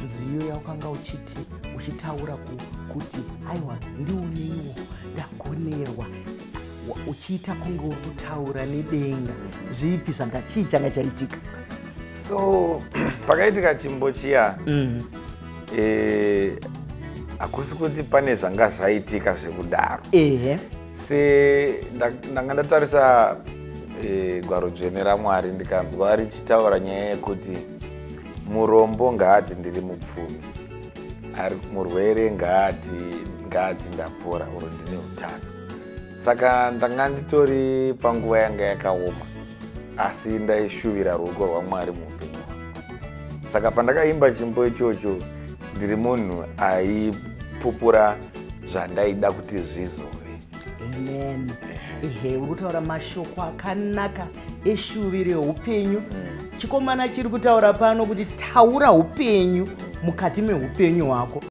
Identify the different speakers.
Speaker 1: Nziyo yawakanga uchiti uchitaura kuti aiwa, ndioneiwo, ndagonerwa, uchiita kunge uri kutaura nedenga. Zvipi zvanga, chii changa chaitika?
Speaker 2: So pakaitika chimbo chiya, hakusi kuti pane zvanga zvaitika zvekudaro. Se ndanga ndatarisa gwaro dzvene raMwari, ndikanzwa richitaura nyaya yekuti murombo ngaati ndiri mupfumi, ari murwere ngaati ndapora uro ndine utano. Saka ndanga nditori panguva yanga yakaoma, asi ndaishuvira ruoko rwaMwari muupenyu hwangu. Saka pandakaimba chimbo ichocho, ndiri munhu aipupura zvandaida kuti zvizove.
Speaker 1: Amen. Ehe, uri kutaura mashoko akanaka eshuviro yeupenyu. Chikomana chiri kutaura pano kuti taura upenyu mukati meupenyu hwako.